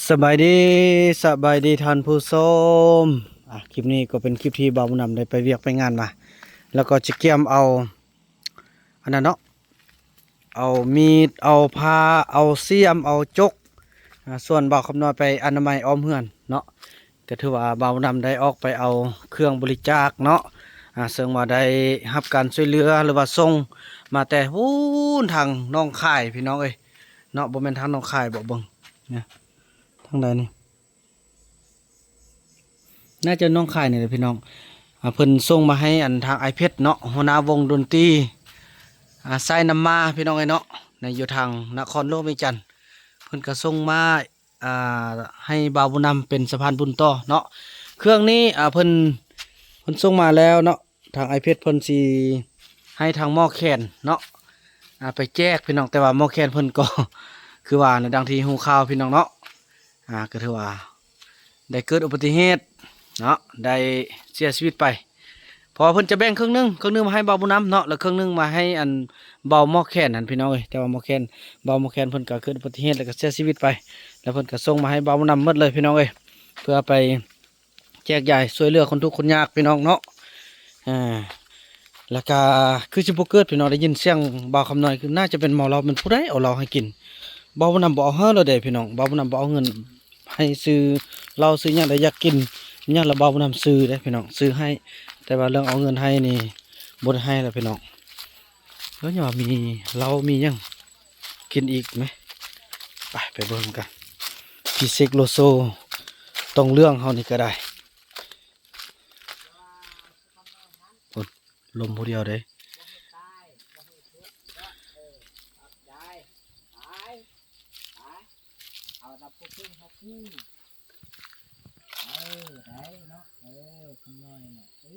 ສະບາຍດີ ສະບາຍດີທ່ານຜູ້ຊົມ. ອ່າ ຄລິບນີ້ກໍເປັນຄລິບທີ່ບ່າວບຸນນຳໄດ້ໄປວຽກໄປງານມາ ແລ້ວກໍຈະກຽມເອົາ ອັນນັ້ນເນາະ ເອົາມີດ ເອົາພ້າ ເອົາສ້ຽມ ເອົາຈົກ. ອ່າ ສ່ວນບ່າວຄຳນ້ອຍໄປອະນາໄມອ້ອມເຮືອນເນາະ. ກໍຖືວ່າບ່າວບຸນນຳໄດ້ອອກໄປເອົາເຄື່ອງບໍລິຈາກເນາະ ອ່າ ເຊິ່ງວ່າໄດ້ຮັບການຊ່ວຍເຫຼືອ ຫຼືວ່າສົ່ງມາແຕ່ພຸ້ນທາງໜອງຄາຍ ພີ່ນ້ອງເອີຍເນາະ. ບໍ່ແມ່ນທາງໜອງຄາຍບໍ ເບິ່ງ ນະ ທາງໃດນີ້ ໜ້າຈະໜອງຄາຍນີ້ແຫຼະພີ່ນ້ອງ. ອ່າ ເພິ່ນສົ່ງມາໃຫ້ອັນທາງອ້າຍເພັດເນາະ ຫົວໜ້າວົງດົນຕີ ອ່າ ສາຍນ້ຳມາ ພີ່ນ້ອງເອີຍເນາະ ໃນຢູ່ທາງນະຄອນຫຼວງວຽງຈັນ. ເພິ່ນກໍສົ່ງມາ ອ່າ ໃຫ້ບ່າວບຸນນຳເປັນສະພານບຸນຕໍ່ເນາະ. ເຄື່ອງນີ້ ອ່າ ເພິ່ນ ເພິ່ນສົ່ງມາແລ້ວເນາະ. ທາງອ້າຍເພັດເພິ່ນຊິໃຫ້ທາງໝໍ້ແຄນເນາະ ອ່າ ໄປແຈກພີ່ນ້ອງ. ແຕ່ວ່າໝໍ້ແຄນເພິ່ນກໍ ຄືວ່ານະ ດັ່ງທີ່ຮູ້ຂ່າວພີ່ນ້ອງເນາະ ອ່າ ກໍຖືວ່າໄດ້ເກີດອຸບັດຕິເຫດເນາະ ໄດ້ເສຍຊີວິດໄປ. ເພາະວ່າເພິ່ນຈະແບ່ງເຄິ່ງໜຶ່ງ ເຄິ່ງໜຶ່ງມາໃຫ້ບ່າວບຸນນຳເນາະ ແລ້ວເຄິ່ງໜຶ່ງມາໃຫ້ອັນບ່າວໝໍ້ແຄນຫັ້ນ ພີ່ນ້ອງເອີຍ. ແຕ່ວ່າໝໍ້ແຄນ ບ່າວໝໍ້ແຄນເພິ່ນກໍເກີດອຸບັດຕິເຫດ ແລ້ວກໍເສຍຊີວິດໄປ ແລ້ວເພິ່ນກໍສົ່ງມາໃຫ້ບ່າວບຸນນຳໝົດເລີຍ ພີ່ນ້ອງເອີຍ ເພື່ອໄປ ແຈກຢາຍຊ່ວຍເຫຼືອຄົນທຸກຄົນຍາກ ພີ່ນ້ອງເນາະ. ອ່າ ແລ້ວກະຄືຊິບໍ່ເກີດ ພີ່ນ້ອງ ໄດ້ຍິນສຽງບ່າວຄຳນ້ອຍ ຄືໜ້າຈະເປັນເມົາເຫຼົ້າ ແມ່ນຜູ້ໃດເອົາເຫຼົ້າໃຫ້ກິນ. ບ່າວບຸນນຳບໍ່ເອົາໃຫ້ລະເດ້ ພີ່ນ້ອງ. ບ່າວບຸນນຳບໍ່ເອົາເງິນໃຫ້ຊື້ເຫຼົ້າຊື້ຫຍັງໃດ ຢາກກິນຫຍັງລະ ບ່າວບຸນນຳຊື້ເດ້ ພີ່ນ້ອງ ຊື້ໃຫ້. ແຕ່ວ່າເລື່ອງເອົາເງິນໃຫ້ນີ້ ບໍ່ໄດ້ໃຫ້ລະ ພີ່ນ້ອງ. ເອີ ຍັງວ່າມີເຫຼົ້າມີຫຍັງ ກິນອີກແມະ. ໄປ ໄປເບິ່ງກັນ ພີ່ເສກໂລໂຊ ຕ້ອງເລື່ອງເຮົານີ້ກໍໄດ້. ພຸ້ນ ລົມຜູ້ດຽວເດ້. ເອີ ໄດ້ເນາະ ເອີ ຄຳນ້ອຍນະ ເອີ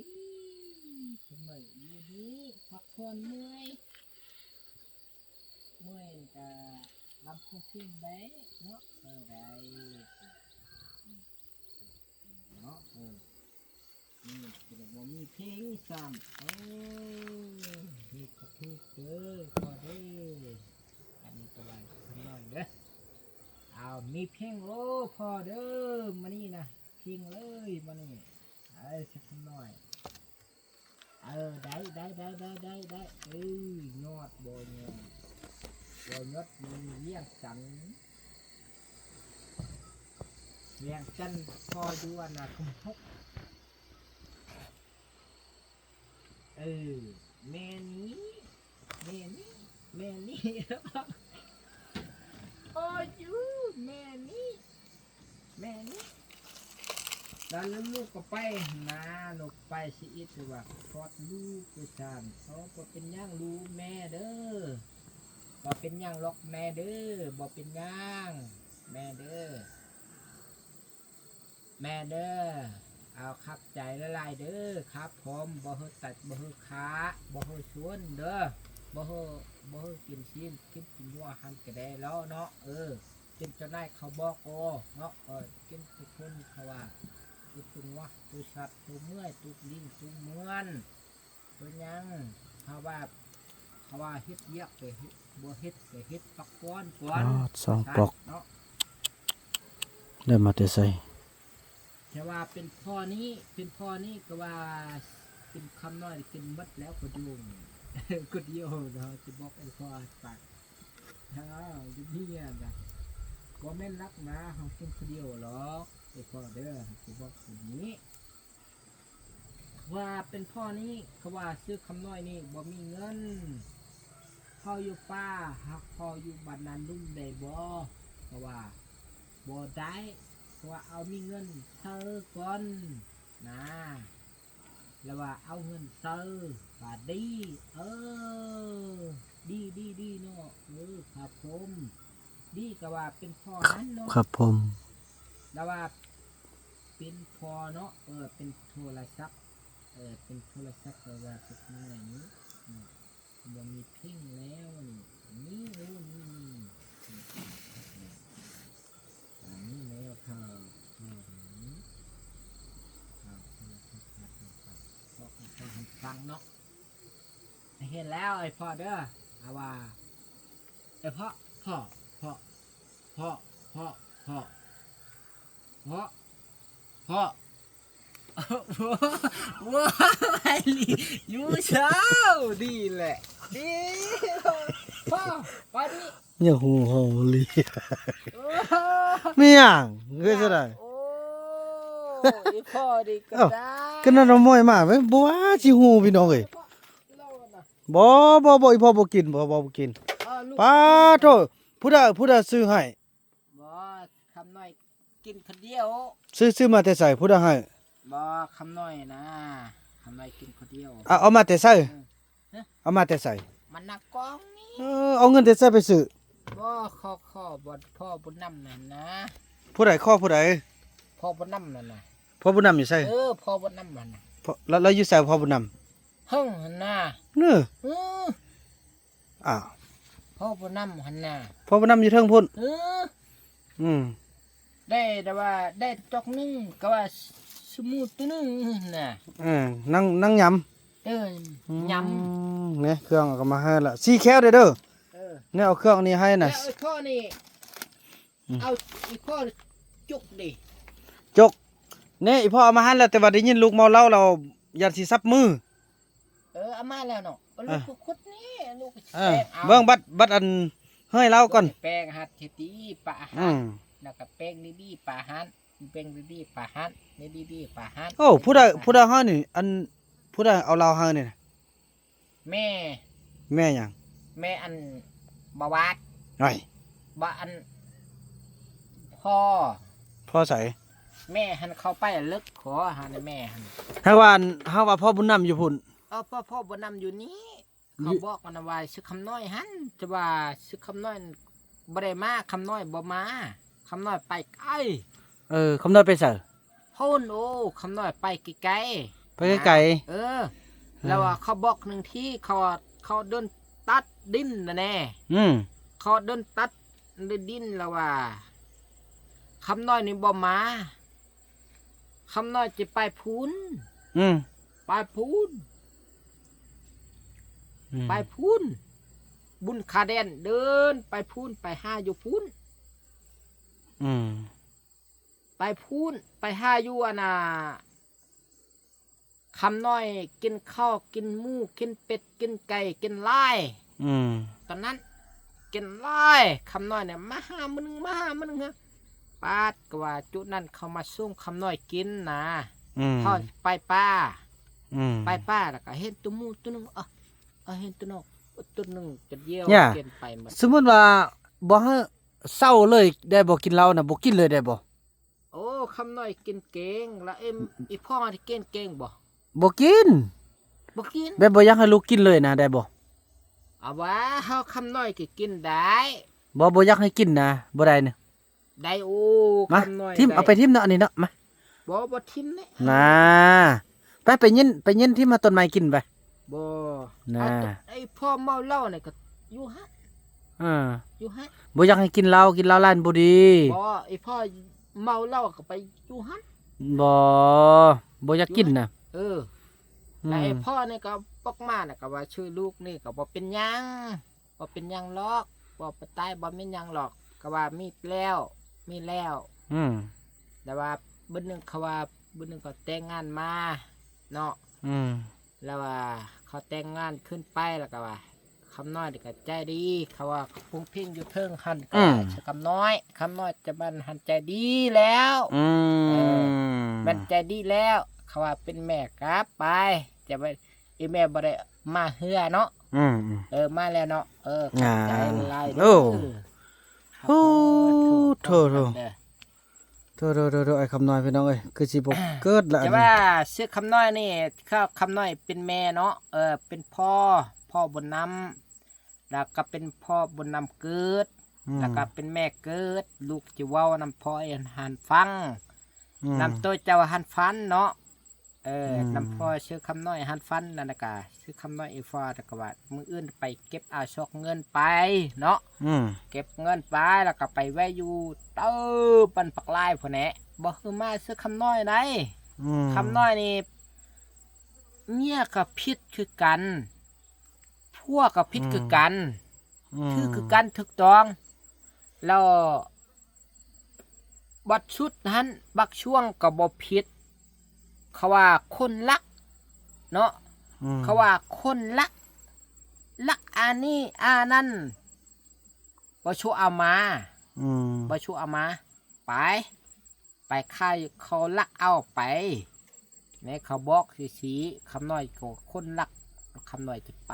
ຄຳນ້ອຍຢູ່ນີ້ ພັກຜ່ອນເມື່ອຍ ເມື່ອຍກະລຳໂພງເພງໄດ້ເນາະ ເອີ ໄດ້ເນາະ ເອີ ນີ້ກໍບໍ່ມີເພງຊ້ຳ ເອີ ເຮັດກະຖືກເດີພໍ່ເດີ ອັນນີ້ກໍວ່າຄຳນ້ອຍເດີ ເອົາ ມີເພງ ໂອ້ ພໍ່ເດີ ມື້ນີ້ນະ ເພງເລີຍມື້ນີ້ ເອີ ສັກຄຳນ້ອຍ. ເອີ ໄດ້ ໄດ້ ເອີ ຍອດ ບໍ່ຍອດ ບໍ່ຍອດ ມີວຽງຈັນ ວຽງຈັນ ພໍຢູ່ອັນນະ ຄຸມຫົກ ເອີ ແມ່ນີ້ ແມ່ນີ້ ແມ່ນີ້ ພໍຢູ່ ແມ່ນີ້ ແມ່ນີ້ ແລ້ວລູກກໍໄປນາ ລູກໄປຊິອິດ ຫຼືວ່າຄອດລູກວ່າຊັ້ນ ເອີ ບໍ່ເປັນຫຍັງລູກແມ່ເດີ ບໍ່ເປັນຫຍັງຫຼອກແມ່ເດີ ບໍ່ເປັນຫຍັງແມ່ເດີ ແມ່ເດີ ເອົາ ຂອບໃຈຫຼາຍໆເດີ ຄັບຜົມ ບໍ່ເຮີຕັດ ບໍ່ເຮີຂາ ບໍ່ເຮີຊວນເດີ ບໍ່ເຮີ ບໍ່ເຮີກິນຊີ້ນ ກິນເປັນຫົວຫັ້ນກະໄດ້ແລ້ວເນາະ ເອີ ເປັນເຈົ້ານາຍເຂົາບອກ ໂອ ເນາະ ເອີ ກິນທຸກຄົນ ເຂົາວ່າ ທຸກຄົນວ່າ ໂຕສັດ ໂຕເມື່ອຍ ທຸກລິງ ທຸກເມືອນ ໂຕຫຍັງ ເຮົາວ່າ ເຮົາວ່າເຮັດວຽກ ໄປເຮັດ ບໍ່ເຮັດ ໄປເຮັດປັກກ້ອນກ່ອນ ສອງປອກ ເນາະ ໄດ້ມາແຕ່ໃສ? ແຕ່ວ່າເປັນພໍ່ນີ້ ເປັນພໍ່ນີ້ກໍວ່າເປັນຄຳນ້ອຍກິນໝົດແລ້ວ ກໍໂຍງ ກໍດຽວເນາະ ຊິບອກໄອ້ພໍ່ປາກ ເຮົາຈະມີອັນນະ ບໍ່ແມ່ນນັກໜາ ເຮົາກິນຜູ້ດຽວຫຼອກ ໄອ້ພໍ່ເດີ ຊິບອກຄົນນີ້ ວ່າເປັນພໍ່ນີ້ ເຂົາວ່າຊື່ຄຳນ້ອຍນີ້ບໍ່ມີເງິນ ພໍ່ຢູ່ປ່າ ຫາພໍ່ຢູ່ບ້ານນາລຸ່ມໄດ້ບໍ່? ເຂົາວ່າບໍ່ໄດ້ ເຂົາວ່າເອົາມີເງິນໃຊ້ກ່ອນນາ ລະວ່າເອົາເງິນໃຊ້ວ່າດີ ເອີ ດີ ດີ ດີເນາະ ເອີ ຄັບຜົມ ດີ ກະວ່າເປັນພໍ່ຫັ້ນເນາະ ຄັບຜົມ ລະວ່າ ເປັນພໍ່ເນາະ ເອີ ເປັນໂທລະສັບ ເອີ ເປັນໂທລະສັບ ແປວ່າສຸດທ້າຍນີ້ເນາະ ບໍ່ມີເພງແລ້ວນີ້ ນີ້ ເອີ ນີ້ ນີ້ ນີ້ ນີ້ແລ້ວ ເຂົາ ເຂົາ ເຂົາ ເຂົາ ເຂົາ ເຂົາ ເຂົາ ເຂົາ ເຂົາ ເຂົາ ເຫັນແລ້ວ ໄອ້ພໍ່ເດີ ເອົາວ່າ ເອີ ພໍ່ ພໍ່ ພໍ່ ພໍ່ ພໍ່ ພໍ່ ພໍ່ ເພາະ ເພາະ ວ້າຍ ຢູ່ເຊົ້າ ດີແຫຼະ ດີ ພໍ່ ໄປດີ ຢ່າຫູເຮົາລີ ໂອ້ ແມ່ນຫຍັງ? ຄືຊິໄດ້ ໂອ້ ອີ່ພໍ່ນີ້ກໍ ເອົ້າ ໄດ້ ກໍນັ້ນເອົາໝ້ອຍມາເວີຍ ບໍ່ວ່າຊິຫູ ພີ່ນ້ອງເອີຍ ບໍ່ ບໍ່ ບໍ່ ອີ່ພໍ່ບໍ່ກິນ ບໍ່ ບໍ່ ບໍ່ກິນ ເອີ ລູກ ປາໂທ ຜູ້ໃດ ຜູ້ໃດຊື້ໃຫ້? ບໍ່ ຄຳນ້ອຍກິນຄົນດຽວ ຊື້ ຊື້ມາແຕ່ໃສ? ຜູ້ໃດໃຫ້? ບໍ່ ຄຳນ້ອຍນະ ຄຳນ້ອຍກິນຄົນດຽວ ເອົາ ເອົາມາແຕ່ໃສ? ເອີ ຮະ? ເອົາມາແຕ່ໃສ? ມັນໜັກກອງນີ້ ເອີ ເອົາເງິນແຕ່ໃສໄປຊື້? ບໍ່ ຂໍ ຂໍ ບໍ່ ພໍ່ບຸນນຳນັ້ນນະ ຜູ້ໃດ ຂໍຜູ້ໃດ? ພໍ່ບຸນນຳນັ້ນນະ ພໍ່ບຸນນຳຢູ່ໃສ? ເອີ ພໍ່ບຸນນຳຫັ້ນນະ ພໍ່ ລາວ ລາວຢູ່ໃສ ພໍ່ບຸນນຳ? ເທິງຫັ້ນນະ ເອີ ເອີ ອ້າວ ພໍ່ບຸນນຳຫັ້ນນະ ພໍ່ບຸນນຳຢູ່ເທິງພຸ້ນ ເອີ ອືມ ໄດ້ແຕ່ວ່າໄດ້ຈອກໜຶ່ງ ກໍວ່າສະໝູດໂຕໜຶ່ງຫັ້ນນະ ເອີ ນັ່ງ ນັ່ງຍຳ ເອີ ອືມ ຍຳ ນີ້ເຄື່ອງເອົາມາໃຫ້ລະ ສີ່ແຄວເດີ ເດີ ເອີ ນີ້ເອົາເຄື່ອງນີ້ໃຫ້ນະ ແລ້ວເອົາຂໍ້ນີ້ ອືມ ເອົາ ອີ່ພໍ່ຈົກເດ ຈົກ ນີ້ ອີ່ພໍ່ເອົາມາໃຫ້ແລ້ວ ແຕ່ວ່າໄດ້ຍິນລູກເມົາເຫຼົ້າແລ້ວ ຢ້ານຊິສັບມື ເອີ ເອົາມາແລ້ວເນາະ ເອີ ລູກກໍຄົດນີ້ ລູກກໍຊິ ເອີ ແປງເອົາ ເບິ່ງບັດ ບັດອັນເຮີ້ຍລາວກ່ອນ ແປງຫັດເຮັດດີປະຫັດ ອືມ ແລ້ວກໍແປງດີໆປະຫັດ ແປງດີໆປະຫັດ ນີ້ດີໆປະຫັດ ໂອ້ ຜູ້ໃດ ຜູ້ໃດເຮີ້ຍນີ້ ອັນ ຜູ້ໃດເອົາລາວເຮີ້ຍນີ້ນະ? ແມ່ ແມ່ຫຍັງ? ແມ່ອັນບ່າວາດ ໄຫວ ບໍ່ອັນ ພໍ່ ພໍ່ໃສ? ແມ່ຫັ້ນເຂົ້າໄປເລິກຂໍຫາແມ່ຫັ້ນ ຫາກວ່າ ຫາກວ່າພໍ່ບຸນນຳຢູ່ພຸ້ນ ເອີ ພໍ່ ພໍ່ບຸນນຳຢູ່ນີ້ ເຂົາບອກອັນວ່າຊື່ຄຳນ້ອຍຫັ້ນ ແຕ່ວ່າຊື່ຄຳນ້ອຍບໍ່ໄດ້ມາ ຄຳນ້ອຍບໍ່ມາ ຄຳນ້ອຍໄປໄກ ເອີ ຄຳນ້ອຍໄປໃສ? ພຸ້ນ ໂອ້ ຄຳນ້ອຍໄປໄກໆ ໄປໄກໆ ນະ ເອີ ແລ້ວວ່າເຂົາບອກໜຶ່ງທີ ເຂົາ ເຂົາເດີນຕັດດິນນະແນ່ ອືມ ເຂົາເດີນຕັດດິນ ແລ້ວວ່າ ຄຳນ້ອຍນີ້ບໍ່ມາ ຄຳນ້ອຍຈະໄປພຸ້ນ ອືມ ໄປພຸ້ນ ອືມ ໄປພຸ້ນ ບຸນຂາແດນເດີນໄປພຸ້ນ ໄປຫາຢູ່ພຸ້ນ ອືມ ໄປພຸ້ນ ໄປຫາຢູ່ອັນນ່າ ຄຳນ້ອຍກິນເຂົ້າ ກິນໝູ ກິນເປັດ ກິນໄກ່ ກິນຫຼາຍ ອືມ ຕອນນັ້ນ ກິນຫຼາຍ ຄຳນ້ອຍນີ້ມາຫາມື້ໜຶ່ງ ມາຫາມື້ໜຶ່ງ ປາດ ກໍວ່າຈຸດນັ້ນເຂົາມາສົ່ງຄຳນ້ອຍກິນນະ ອືມ ເຂົາໄປປ່າ ອືມ ໄປປ່າ ແລ້ວກໍເຫັນໂຕໝູໂຕໜຶ່ງ ເອີ ເອີ ເຫັນໂຕໜອກໂຕໜຶ່ງ ຈະດຽວ ເຫັນໄປໝົດ ສົມມຸດວ່າບໍ່ໃຫ້ ເຊົາເລີຍໄດ້ບໍ່? ກິນເຫຼົ້ານະ ບໍ່ກິນເລີຍໄດ້ບໍ່? ໂອ້ ຄຳນ້ອຍກິນເກັ່ງ ລະເອັມ ອີ່ພໍ່ນີ້ກິນເກັ່ງບໍ່? ບໍ່ກິນ ບໍ່ກິນ ແບບບໍ່ຢາກໃຫ້ລູກກິນເລີຍນະ ໄດ້ບໍ່? ເອົາວ່າ ເຮົາຄຳນ້ອຍກໍກິນໄດ້ ບໍ່ ບໍ່ຢາກໃຫ້ກິນນະ ບໍ່ໄດ້ນະ ໄດ້ ໂອ້ ມາ ຄຳນ້ອຍ ຖິ້ມ ໄດ້ ເອົາໄປຖິ້ມເນາະ ອັນນີ້ເນາະ ມາ ບໍ່ ບໍ່ຖິ້ມເດ້ ນາ ໄປ ໄປຍິນ ໄປຍິນຖິ້ມ ເອົາຕົ້ນໄມ້ກິນໄປ ບໍ່ ນາ ເອົາ ໄອ້ພໍ່ເມົາເຫຼົ້ານີ້ກໍຢູ່ຫັ້ນ ເອີ ຢູ່ຫັ້ນ ບໍ່ຢາກໃຫ້ກິນເຫຼົ້າ ກິນເຫຼົ້າຫຼາຍບໍ່ດີ ບໍ່ ໄອ້ພໍ່ເມົາເຫຼົ້າກໍໄປຢູ່ຫັ້ນ ບໍ່ ບໍ່ຢາກກິນນະ ເອີ ອືມ ແລ້ວໄອ້ພໍ່ນີ້ກໍບອກມານະ ກໍວ່າຊື່ລູກນີ້ກໍບໍ່ເປັນຫຍັງ ບໍ່ເປັນຫຍັງຫຼອກ ບໍ່ໄປຕາຍ ບໍ່ມີຫຍັງຫຼອກ ກໍວ່າມີແລ້ວ ມີແລ້ວ ອືມ ແຕ່ວ່າບຶດໜຶ່ງເຂົາວ່າ ບຶດໜຶ່ງເຂົາແຕ່ງງານມາເນາະ ອືມ ແລ້ວວ່າເຂົາແຕ່ງງານຂຶ້ນໄປ ແລ້ວກໍວ່າ ຄຳນ້ອຍນີ້ກໍໃຈດີ ເຂົາວ່າພຸງພິງຢູ່ເທິງຫັ້ນ ອືມ ກໍວ່າຊື່ຄຳນ້ອຍ ຄຳນ້ອຍຈະແມ່ນຫັ້ນໃຈດີແລ້ວ ອືມ ເອີ ແມ່ນໃຈດີແລ້ວ ເຂົາວ່າເປັນແມ່ກໍໄປ ຈະໄປ ອີແມ່ບໍ່ໄດ້ມາເຮືອເນາະ ອືມໆ ເອີ ມາແລ້ວເນາະ ເອີ ຂອບໃຈຫຼາຍເດີ ໂອ້ ໂອ້ ໂທ້ ໂທ້ ໂທ້ ໂທ້ ໂທ້ ໂທ້ ອ້າຍຄຳນ້ອຍ ພີ່ນ້ອງເອີຍ ຄືຊິບໍ່ເກີດລະ ແຕ່ວ່າຊື່ຄຳນ້ອຍນີ້ ຄຳນ້ອຍເປັນແມ່ເນາະ ເອີ ເປັນພໍ່ ພໍ່ບຸນນຳ ແລ້ວກໍເປັນພໍ່ບຸນນຳເກີດ ອືມ ແລ້ວກໍເປັນແມ່ເກີດ ລູກຈະເວົ້ານຳພໍ່ໃຫ້ຫັ້ນຟັງ ອືມ ນຳໂຕເຈົ້າຫັ້ນຝັນເນາະ ເອີ ອືມ ນຳພໍ່ຊື່ຄຳນ້ອຍຫັ້ນຝັນ ນັ້ນນະກະ ຊື່ຄຳນ້ອຍອີ່ພໍ່ ແລ້ວກໍວ່າມື້ອື່ນໄປເກັບເອົາຊອກເງິນໄປເນາະ ອືມ ເກັບເງິນໄປ ແລ້ວກໍໄປແວ່ຢູ່ເຕີບ້ານປາກລາຍພຸ້ນແຫຼະ ບໍ່ຄືມາຊື່ຄຳນ້ອຍໃດ ອືມ ຄຳນ້ອຍນີ້ ເມຍກໍຜິດຄືກັນ ຜົວກໍຜິດຄືກັນ ອືມ ຖືກຄືກັນ ຖືກຕ້ອງ ແລ້ວ ບັດສຸດຫັ້ນ ບັກຊ່ວງກໍບໍ່ຜິດ ເຂົາວ່າຄົນລັກເນາະ ອືມ ເຂົາວ່າຄົນລັກ ລັກອັນນີ້ອັນນັ້ນ ບໍ່ຊູເອົາມາ ອືມ ບໍ່ຊູເອົາມາ ໄປ ໄປຂາຍ ເຂົາລັກເອົາໄປ ແມ່ເຂົາບອກຊີ້ໆ ຄຳນ້ອຍກໍຄົນລັກ ຄຳນ້ອຍຈະໄປ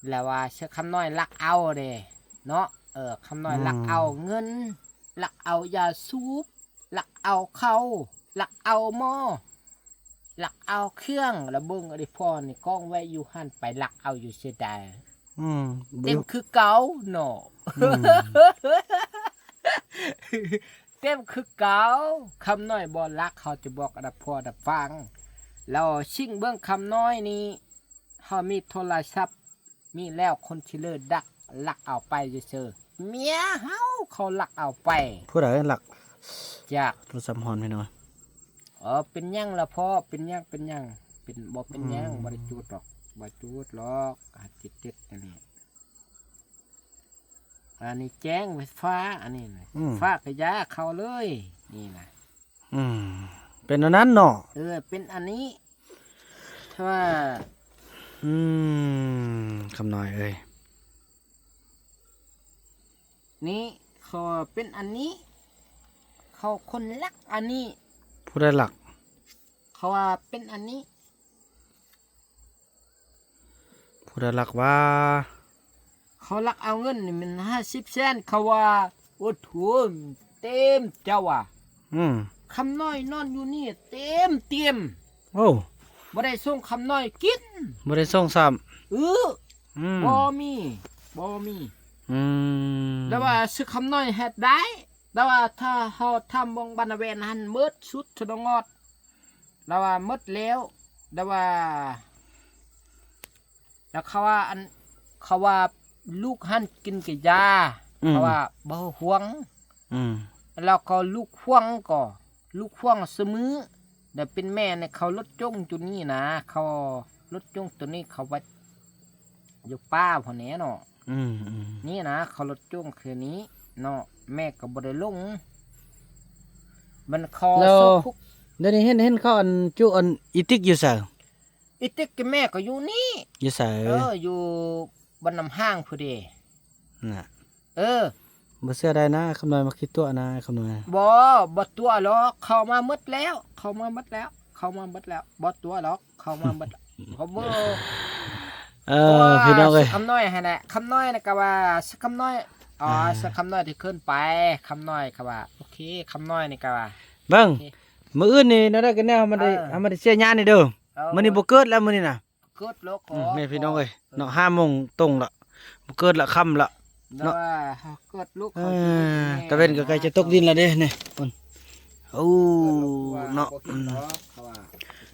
ແລ້ວວ່າເສືອຄຳນ້ອຍລັກເອົາເດ້ເນາະ ເອີ ຄຳນ້ອຍ ອືມ ລັກເອົາເງິນ ລັກເອົາຢາສູບ ລັກເອົາເຂົ້າ ລັກເອົາໝໍ້ ລັກເອົາເຄື່ອງ ລະເບິ່ງອະດິພອນນີ້ກອງໄວ້ຢູ່ຫັ້ນ ໄປລັກເອົາຢູ່ເສຍດາຍ ອືມ ເຕັມຄືເກົ່າເນາະ ອືມ ເຕັມຄືເກົ່າ ຄຳນ້ອຍບໍ່ລັກ ເຮົາຈະບອກອະດາພໍ່ອະດາຟັງ ແລ້ວຊິງເບິ່ງຄຳນ້ອຍນີ້ ເຮົາມີໂທລະສັບ ມີແລ້ວຄົນທີ່ເລີດດັກ ລັກເອົາໄປຊື່ໆ ເມຍເຮົາເຂົາລັກເອົາໄປ ຜູ້ໃດລັກ ຈາກ ໂທລະສັບຮ້ອນພີ່ນ້ອງ ເອີ ເປັນຫຍັງລະພໍ່ ເປັນຫຍັງ ເປັນຫຍັງ ເປັນ ບໍ່ເປັນຫຍັງ ອືມ ບໍ່ໄດ້ຈູດດອກ ບໍ່ຈູດດອກ ອາ ຕິດໆ ອັນນີ້ ອັນນີ້ແຈ້ງໄຟຟ້າ ອັນນີ້ນະ ອືມ ຟ້າກະຢາເຂົ້າເລີຍ ນີ້ນະ ອືມ ເປັນອັນນັ້ນເນາະ ເອີ ເປັນອັນນີ້ ຖ້າວ່າ ອືມ ຄຳນ້ອຍເອີຍ ນີ້ ເຂົາເປັນອັນນີ້ ເຂົາຄົນລັກອັນນີ້ ຜູ້ໃດລັກ ເຂົາວ່າເປັນອັນນີ້ ຜູ້ໃດລັກວ່າ ເຂົາລັກເອົາເງິນນີ້ແມ່ນຫ້າສິບແສນ ເຂົາວ່າ ໂອ້ໂຫ ເຕັມເຈົ້າວ່າ ອືມ ຄຳນ້ອຍນອນຢູ່ນີ້ເຕັມຕຽມ ໂອ້ ບໍ່ໄດ້ສົ່ງຄຳນ້ອຍກິນ ບໍ່ໄດ້ສົ່ງຊ້ຳ ອື ອືມ ບໍ່ມີ ບໍ່ມີ ອືມ ແຕ່ວ່າຊື່ຄຳນ້ອຍເຮັດໄດ້ ແຕ່ວ່າຖ້າເຮົາທຳເບິ່ງບັນນະແວນຫັ້ນໝົດສຸດຊະດອງອດ ລາວວ່າໝົດແລ້ວ ລາວວ່າ ລາວເຂົາວ່າອັນ ເຂົາວ່າລູກຫັ້ນກິນແຕ່ຢາ ອືມ ເຂົາວ່າບໍ່ຫວງ ອືມ ແລ້ວກໍລູກຫວງກໍ ລູກຫວງສະມື້ ແລ້ວເປັນແມ່ນີ້ເຂົາລົດຈົງໂຕນີ້ນະ ເຂົາລົດຈົງໂຕນີ້ເຂົາໄວ້ຢູ່ປ່າພຸ້ນແຫຼະເນາະ ອືມໆ ນີ້ນະ ເຂົາລົດຈົງຄືນີ້ເນາະ ແມ່ກໍບໍ່ໄດ້ລົງ ມັນຂໍ ແລ້ວ ໂຊຄຸກ ດຽວນີ້ເຫັນ ເຫັນເຂົາອັນຈຸອັນອີຕິກຢູ່ໃສ? ອີຕິກກັບແມ່ກໍຢູ່ນີ້ ຢູ່ໃສ? ເອີ ຢູ່ບ້ານນ້ຳຫ້າງພຸ້ນເດ ນະ ເອີ ບໍ່ເຊື່ອໄດ້ນະ ຄຳນ້ອຍມັກຂີ້ຕົວະນະ ຄຳນ້ອຍ ບໍ່ ບໍ່ຕົວະຫຼອກ ເຂົ້າມາໝົດແລ້ວ ເຂົ້າມາໝົດແລ້ວ ເຂົ້າມາໝົດແລ້ວ ບໍ່ຕົວະຫຼອກ ເຂົ້າມາໝົດ ເຂົາບໍ່ ເອີ ເພາະວ່າ ພີ່ນ້ອງເອີຍ ຄຳນ້ອຍຫັ້ນແຫຼະ ຄຳນ້ອຍນະກະວ່າ ຄຳນ້ອຍ ອໍ ອ່າ ຄຳນ້ອຍທີ່ຂຶ້ນໄປ ຄຳນ້ອຍກະວ່າ ໂອເຄ ຄຳນ້ອຍນີ້ກະວ່າ ເບິ່ງ ໂອເຄ ມື້ອື່ນນີ້ແນວໃດກະແນວ ເຮົາມາໄດ້ ເອີ ເຮົາມາໄດ້ເສຍຍານີ້ເດີ ເອີ ມື້ນີ້ບໍ່ເກີດແລ້ວມື້ນີ້ນະ ເກີດໂລກ ອືມ ແມ່ພີ່ນ້ອງເອີຍ ເນາະ ຫ້າໂມງຕົງລະ ບໍ່ເກີດລະ ຄ່ຳລະ ເນາະ ເກີດລູກ ເອີ ຕາເວັນກໍໃກ້ຈະຕົກດິນລະເດ້ນີ້ ໂອ້ ເນາະ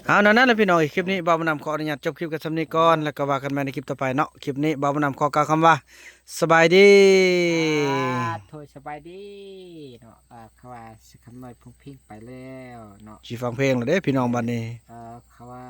ເອົາ ນັ້ນແຫຼະພີ່ນ້ອງເອີຍ ຄລິບນີ້ບ່າວບຸນນຳຂໍອະນຸຍາດຈົບຄລິບກັນສ່ຳນີ້ກ່ອນ ແລ້ວກໍວ່າກັນໃໝ່ໃນຄລິບຕໍ່ໄປເນາະ ຄລິບນີ້ບ່າວບຸນນຳຂໍກ່າວຄຳວ່າ ສະບາຍດີ ສາທຸ ສະບາຍດີເນາະ ເອີ ເຂົາວ່າຊິຄຳນ້ອຍພົງເພງໄປແລ້ວເນາະ ຊິຟັງເພງແລ້ວເດ້ພີ່ນ້ອງບັດນີ້ ເອີ ເຂົາວ່າ